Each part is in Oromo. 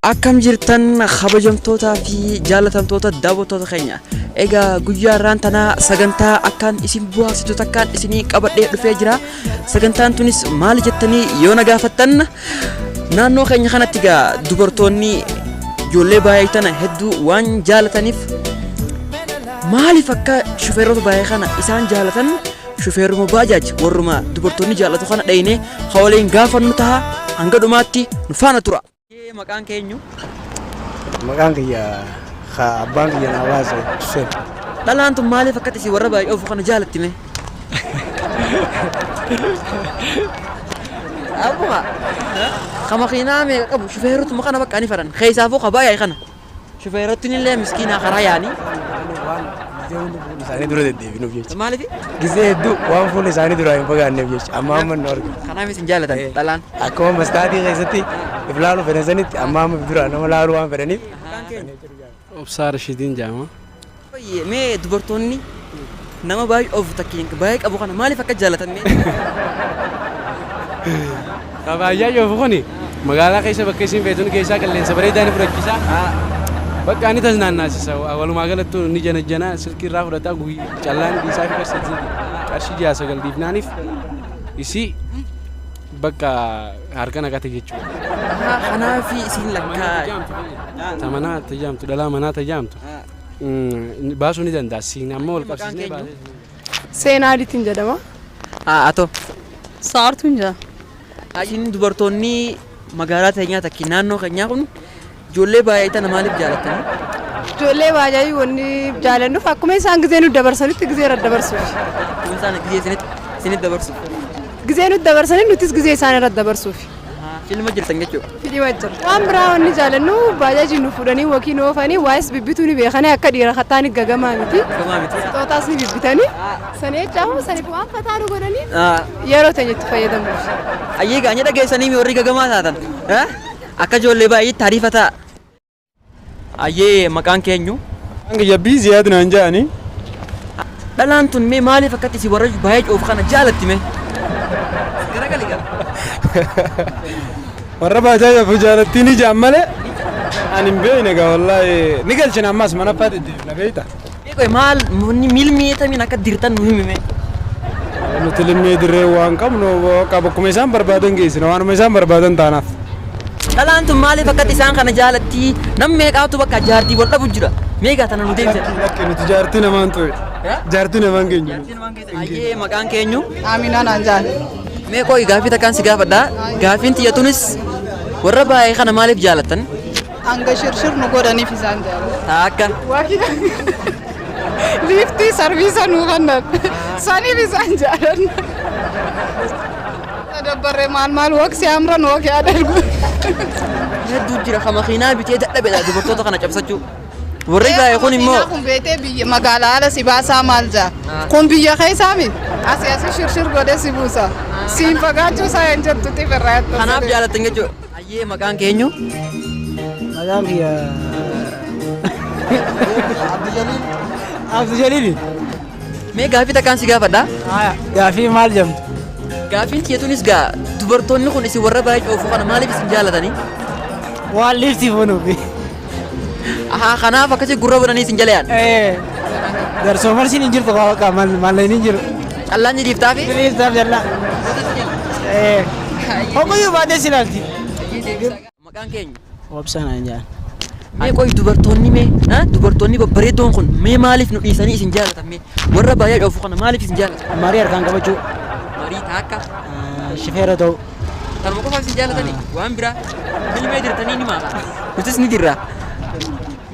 Akkam jirtan kabajamtootaa fi jaalatamtoota daawwattoota keenya. Egaa guyyaa har'aan tanaa sagantaa akkaan isin bu'aarsitu takkaan isinii qabadhee dhufee jira. Sagantaan tunis maali jettanii yoo na gaafattan naannoo keenya kanatti egaa dubartoonni ijoollee baay'ee tana hedduu waan jaalataniif maaliif akka shufeerota baay'ee kana isaan jaalatan shufeeruma baajaaj warruma dubartoonni jaalatu kana dhayinee hawaliin gaafannu taha hanga dhumaatti nu faana tura. Maqaan keenyu? Maqaan kiyya ka abbaan kiyya naa baase Hussein. Dhalaan tun maaliif akkatti isin warra baay'ee ofu kana jaalatti mee? Abbuma ka makiinaa meeqa qabu shufeerotuma kana bakka ni fedhan keessaafuu ka baay'ee kana. Shufeerotni illee miskiinaa karaa yaanii. Waan gizee hunda fuula isaanii dura deddeebinuuf jecha. Maaliif? Gizee hedduu waan fuula isaanii duraa hin fagaanneef jecha. Amma amma nu argina. Kanaaf isin jaalatan dhalaan. Akkuma mastaatii keessatti if laaluu fedhan sanitti amma amma dura nama laaluu waan fedhaniif. Obsaa Rashidiin jedhama. Mee dubartoonni nama baay'ee ofu takkiin baay'ee qabu kana maaliif akka jaalatan mee? Baay'ee yoofu kuni magaalaa keessa bakka isin feetun keessaa qilleensa bareedaa ni fudhachiisa. Bakka ani tasnaannaasisa walumaa galattuu ni janajjana silkii irraa fudhataa callaan dhiisaa fi qarshii 6 9 dhiifnaaniif isii bakka harka naqate jechuudha. Kanaaf isin lakkaa. Ta manaa tajaamtu dhalaa manaa tajaamtu baasuu ni danda'a. Siin amma wal qabsiisnee baasee. Seenaa Adiitiin jedhama. Atoo. Saartuun jira. Isin dubartoonni magaalaa teenyaa takki naannoo keenyaa kun ijoollee baay'ee tana maaliif jaalattanii? Ijoollee baajaajii wanni jaalannuuf akkuma isaan gizee nu dabarsanitti gizee irra dabarsuuf. Akkuma isaan gizee isinitti dabarsuuf. Gizee nutti dabarsanii nutis gizee isaan irra dabarsuuf. Filma jirtan jechuudha. Fidhima jira. Waan biraa wanni jaalannu baajaajii nu fuudhanii wakii nu oofanii waa'is bibbituu ni beekanii akka dhiira kattaan gagamaa miti. Gagamaa miti. Xootaas ni bibbitanii. Sanii jecha saniif waan fataa nu godhanii yeroo teenya itti fayyadamuuf. Ayyee gaanya dhageessanii warri gagamaa taatan. Akka ijoollee baay'eetti ariifataa. Ayyee maqaan keenyu? Maqaan kiyya Biiziyaad naan jedhani. Dhalaan tun mee maaliif akkatti si warra baay'ee coofu kana jaalatti mee? Garagali gara. Warra baajaa ofu jaalattii ni jaan malee ani hin beekne egaa wallaahi ni galchina ammas mana abbaa deddeebina beekta. Beekoo maal miilmiitamiin akka dirtan nu himi mee? Nuti limmee dirree waan qabnu bakkuma isaan barbaadan geessina waanuma isaan barbaadan taanaaf. Dhalaan tun maaliif akkatti isaan kana jaalatti? Nam meeqaatu bakka jaartii wal dhabu jira. Meeqaa tana nu deemsan? Lakki nuti jaartii namaan ture. Jaartii namaan geenyu. Ayyee maqaan keenyu? Aminaa naan jaan. Mee qo'i gaaffii takkaan si gaafadha. Gaaffiin tiyya tunis warra baay'ee kana maaliif jaalattan? Hanga shirshir nu godhaniif isaan jaalatu. Takka. Liiftii sarviisa nu kennan. Saniif isaan jaalanna. Dabbarree maal maal waqsi amran waqi adargu. Hedduu jira ka makiinaa bitee dadhabedha dubartoota kana cabsachuu. Warri baay'ee kun immoo Kun beetee biyya magaalaa ala si baasaa maal jaa. Kun biyya keessaa mi? Asii asii shirshir godhee si buusa. Siin fagaachuu isaa hin jettu xifirraa. Kanaaf jaalattan jechuudha. Ayyee maqaan keenyu? Maqaan kiyya Abdul Jalil. Mee gaaffii takkaan si gaafadha. Gaaffii maal jedhamtu? Gaaffiin tiyya tunis gaa dubartoonni kun isin warra baay'ee coofu kana maaliif isin jaalatanii? Waan liiftii fuunuufi. Ahaa kanaaf akkasii gurra bananii isin jala yaa'an. Garsoo marsiin hin jirtu bakka malleen hin jiru. Callaan ni dhiiftaafi? Ni dhiiftaaf jallaa. Hoguyyuu baatee si ilaalti. Maqaan keenya? Obsa naan jedhan. Mee qoy dubartoonni mee dubartoonni babbareedoon kun mee maaliif nu dhiisanii isin jaalatan mee warra baay'ee dhoofu kana maaliif isin jaalatan? Marii harkaan qabachuu. Marii taakka. Shifeera ta'uu. Kanuma qofaaf isin jaalatanii waan biraa milmee dirtanii ni maaka. Nutis ni dirra.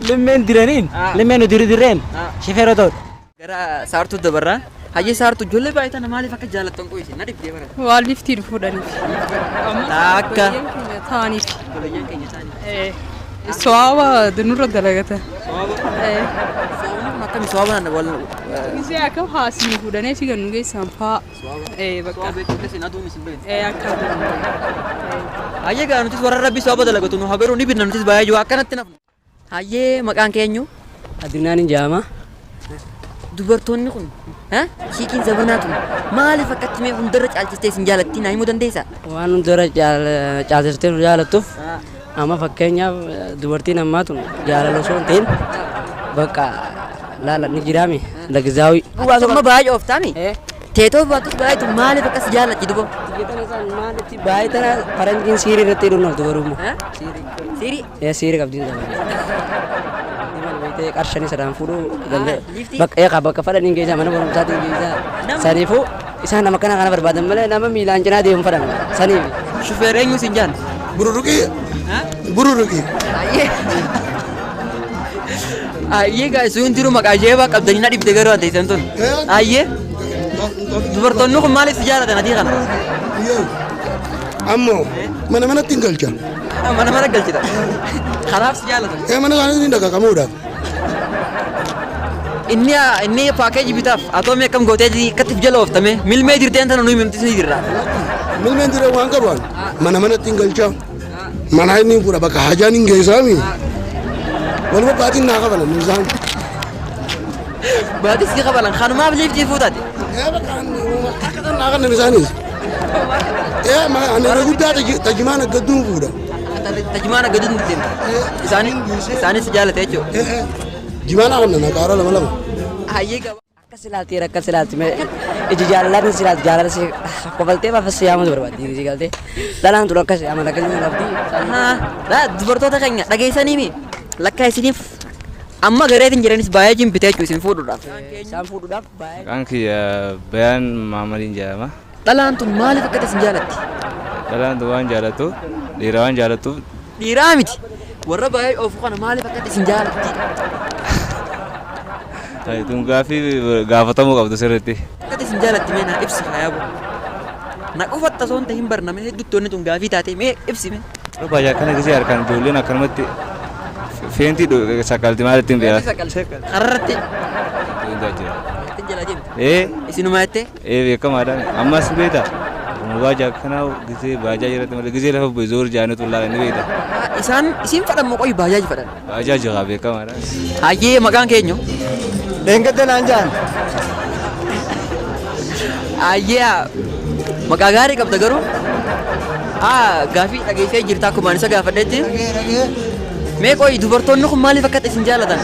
Limmeen diraniin limmeen nu diri dirreen shifeera ta'uudha. Gara saartuu dabarraa. Hayyee saartuu ijoollee baay'ee tana maaliif akka jaalattan qoyisi na dhibdee bara. Waan liftii nu fuudhaniif. Taakka. Ta'aniif. Obboleeyyan keenya ta'aniif. So'aaba nurra dalagatan. So'aabni kun akkami so'aaba nana wal. Gisee akkam haasii nu fuudhanii achi gad nu geessan faa. Bakka. So'aaba jechuun isin aduun isin beektu. Akka Hayyee gaa nutis warra rabbi so'aaba dalagatu nu hagaruu ni binna nutis baay'ee jiru akkanatti nafnu. Hayyee maqaan keenyu? Addunyaan hin jedhama. Dubartoonni kun hiikiin zabanaa tun maaliif akkatti mee hundarra caalchistee isin jaalatti naa himuu dandeessaa? Waan hundarra caalchistee nu jaalattuuf Amma fakkeenyaaf dubartiin ammaa tun jaalala osoo hin ta'in bakka laala ni jiraami lagzaawii. Amma baay'ee ooftaami. Teetoo baattus baay'eetu maaliif akkas jaallatti duba? Maalitti baay'ee tana faranjiin siirii irratti hidhuun ooltu garuu immoo. Siirii? Ee siirii qabdiin sana. Qarshanii sadaan fuudhuu danda'e. Bakka eegaa bakka fadhaniin keessaa mana barumsaatiin keessaa. Saniifuu isaan nama kana kana barbaadan malee nama miilaan cinaa deemu fadhan saniif. Shufeer eenyu siin jaan? Bururuqii. Bururuqii. Ayyee guys hundinuu maqaa ajaa'ibaa qabdanii na dhibde garuu ante isan tun. Ayyee dubartoonni kun maaliif si jaalatan adii kana? Ammoo mana manatti hin galcha. Mana mana galchita. Kanaaf si jaalatan. Ee mana isaanii ni dhaqaqamuudhaaf. Inni inni paakeejii bitaaf atoomii akkam gootee akkatti jala ooftame milmee jirteen tana nuyi nuti ni jirra. Milmeen diree waan qabu mana manatti hin galcha. Mana inni fuudha bakka hajaan hin geessaami. Waluma baatiin naa kafalan isaan. Baatii si kafalan kanumaaf liiftii fuutate. Ee bakka akka kan naa kanan isaanis. Ee ani irra guddaa tajimaan aggadduun fuudha. Tajimaan aggadduun deemta. Isaanis jaalate jechuudha. Jimaan kanan qaara lama lama. Hayyee gaba. Akkas ilaalti akkas ilaalti iji jaalalaan si ilaalti jaalala si kofaltee bafa si yaamuu barbaaddi si galtee dhalaan tun akkas amala akkasii qabdi. Dubartoota keenya dhageessanii lakkaa isiniif amma gareetiin jiranis baay'ee jimbite jechuudha isin fuudhuudhaaf. Isaan fuudhuudhaaf baay'ee. Maqaan kiyya Bayaan Maamadiin jedhama. Dhalaan tun maaliif akka isin jaalatti? Dhalaan tun waan jaalattu dhiira waan jaalattuuf. Dhiiraa miti. Warra baay'ee oofu kana maaliif akka isin jaalatti? Tun gaaffii gaafatamuu qabdu sirriitti. Akka isin jaalatti mee naa ibsi hayabu. Na qofatta osoo hin ta'in barname hedduutti wanni tun gaafii taate mee ibsi mee. Yeroo baay'ee akkana gisee harkaan ijoolleen akkanumatti feentii saqqalti maal ittiin beekaa? Kararratti. Jira. Jala deemte. Ee. Isinuma jettee? Ee beekamaadha. Ammas beektaa? Baajaa akkanaa gisee baajaa irratti malee gisee lafa bu'e zoor jaanitu laala ni beekta. Isaan isin fadhan moo qoyi baajaaji fadhan? Baajaa jira beekamaadha. Hayyee maqaan keenyu? Dheengadda naan jaan. Hayyee maqaa gaarii qabda garuu. Gaafii dhageessee jirta akkuma ani isa gaafadhetti. Mee qoyi dubartoonni kun maaliif akka isin jaalatan?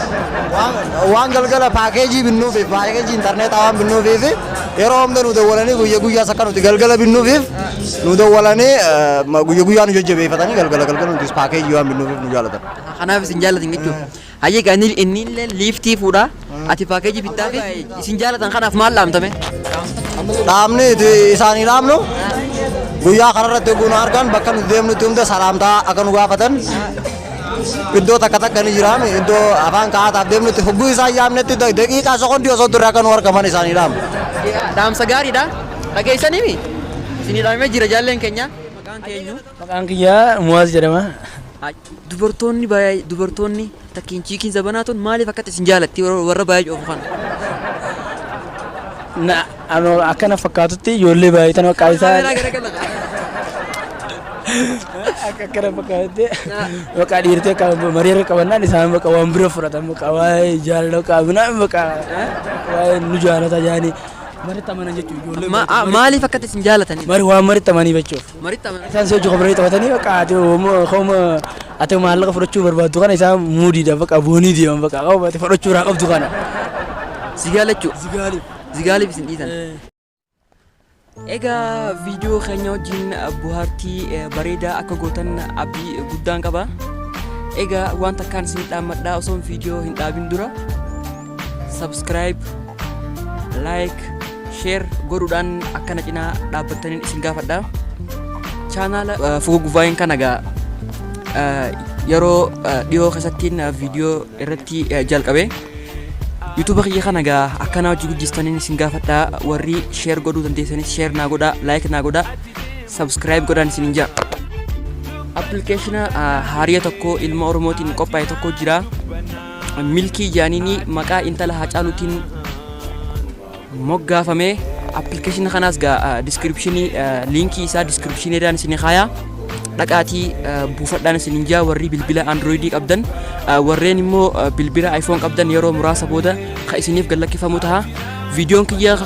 Waan galgala paakeejii binnuufiif paakeejii intarneetaa waan binnuufiif yeroo hunda nu dawwalanii guyya guyyaas akka nuti galgala binnuufiif nu dawwalanii guyya guyyaa nu jajjabeeffatanii galgala galgala nutis paakeejii waan binnuufiif nu jaalatan. Kanaaf isin jaalatan jechuudha. Hayyee gaa inni illee liiftii fuudha. Ati paakeejii bittaa fi isin jaalatan kanaaf maal dhaamtame? Dhaamni isaanii dhaamnu guyyaa kanarratti yogguu nu argan bakka nuti deemnutti hunda salaamtaa akka nu gaafatan iddoo takka takka ni jiraam iddoo afaan kaa'ataaf deemnutti hogguu isaan yaamnetti daqiiqaa sekondii osoo turre akka nu argaman isaanii dhaamu. Dhaamsa gaariidha. Dhageessanii isinii dhaamee jira jaalleen keenya. Maqaan keenyu? Maqaan kiyyaa Muwaaz jedhama. Dubartoonni baay'ee dubartoonni takkiin chiikiin zabanaa tun maaliif akkatti isin jaalatti warra baay'ee oofu kana? Na ano akkana fakkaatutti ijoollee baay'ee tan maqaa isaa akkana fakkaatutti maqaa dhiirtee akka marii irra qabannaan isaan maqaa waan bira fudhatan maqaa waa'ee jaalala qabnaa maqaa waa'ee nu jaalata jaanii maritti amanan jechuudha ijoollee. Maaliif akkatti isin jaalatanii? Mari waan maritti amanii jechuudha. Maritti amanan. Isaan si hojii kophee taphatanii bakka ati hooma ati maallaqa fudhachuu barbaaddu kana isaan muudiidha bakka boonii deeman bakka qabu ati fudhachuu irraa qabdu kana. Zigaalachuu. Zigaaliif. Zigaaliif isin dhiisan. Egaa viidiyoo keenya wajjin bohaartii bareedaa akka gootan abdii guddaan qaba. Egaa waan takkaan isin dhaammadhaa osoo viidiyoo hin dhaabin dura subscribe, like, share godhuudhaan akkana cinaa dhaabbattaniin isin gaafadha. Chaanaala Fugugvaayin kana egaa yeroo dhiyoo keessattiin viidiyoo irratti jalqabe. YouTube kiyya kana egaa akkanaa hojii guddistaniin isin gaafadha. Warri share godhuu dandeessanis share naa godhaa, like naa godhaa, subscribe godhaan isin jaa. Appilikeeshina haariya tokko ilma Oromootiin qophaa'e tokko jira. Milkii jaaniini maqaa intala Haacaaluutiin moggaafame. Appilikeeshina kanaas gaa diskiripshinii liinkii isaa diskiripshiniidhaan isin kaayaa. Dhaqaatii buufadhaan isin jaa warri bilbila androidii qabdan warreen immoo bilbila iPhone qabdan yeroo muraasa booda ka isiniif gad lakkifamu ta'a. Viidiyoon kiyya